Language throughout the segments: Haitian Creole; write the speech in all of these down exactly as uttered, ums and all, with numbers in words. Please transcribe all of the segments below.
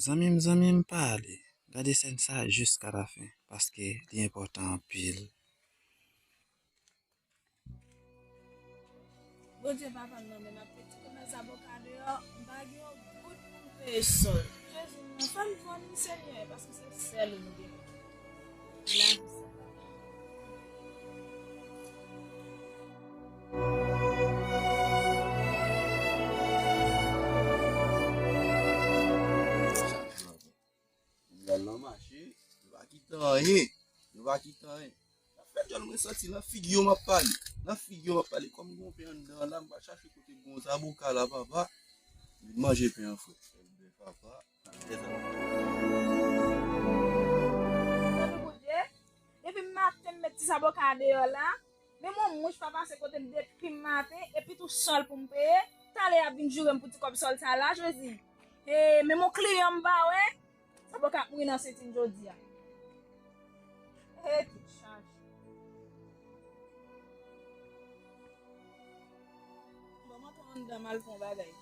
Zanmi m, zanmi m, pa ale. Gade sèn sa jiska lafen, paske li enpòtan anpil. Bondye papa m nan men m ap peti kòmès zaboka deyò, m pa gen yon goud pou m peye sòl. Jezi, non, fè m jwenn li, Senyè, paske se sèl ou m gen. Lavi sa papa. Moun al nan mache, yo pa kite anyen. Yo pa kite anyen. Sa fè djòl mwen santi nan figi yo m ap pale. Nan figi yo m ap pale. Kòm gen yon pen anndan an la, m pral chache kote gon zaboka la, papa. Vin manje pen an frèt. Bèl papa. Tande Bondye, depi maten m met ti zaboka deyò la, menm yon mouch pa pase kote m depi maten, epi tou sòl pou m peye, talè y ap vin joure m pou ti kòb sòl sa la, Jezi. E, menm yon kliyan m pa wè, zaboka ap mouri nan senti m jodi a. E, tout chaj. Bon, m antre anndan m al fè yon bagay.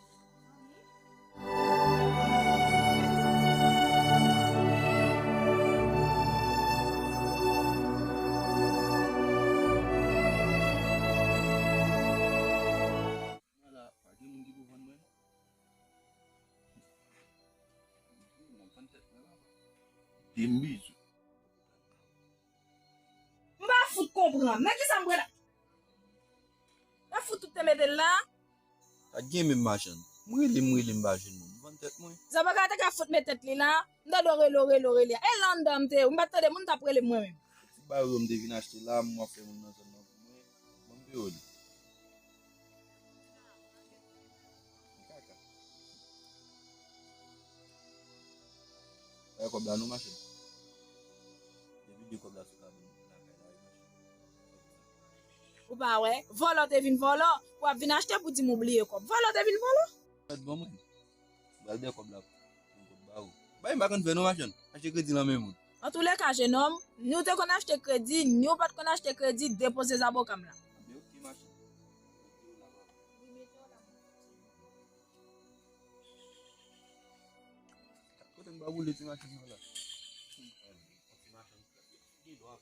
Ala, pa gen moun ki pou vann mwen. M ap vann tèt mwen la. Di m bizou. M pa fout konprann. Nan kisa m pral? Nan fout tout te mete l la? Pa t gen menm machann. M rele, m rele, m pa jwenn moun. M vann tèt mwen. Zaboka te ka fout met tèt li la. M tande w rele, w rele, w rele. E la anndan m te ye. M pa t tande moun t ap rele m mwen menm. Ti bayo m te vin achte la, m ap fè moun nan zòn nan pou mwen. Ban m peye w li. Kaka. Bay kòb la non, machann. Depi de kòb la sou kado lakay la, wi, machann. Ou pa wè, vòlò te vin vòlò, pou ap vin achte pou di m ou bliye kòb. Vòlò te vin vòlò. Mèt ban mwen. Bal de kòb la. Yon kòb ba ou. Bay m pa konn fè non, machann. Achte kredi nan men moun. Antouleka, jenòm, ni w te konn achte kredi, ni w pa t konn achte kredi, depoze zaboka m la. Anben, oke, machann. Mete w la, papa. Wi, mete w la. Kote m ba boule ti machann nan la? Ti machann kras. Gen dwa.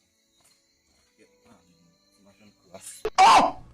Ti machann kras. Oh!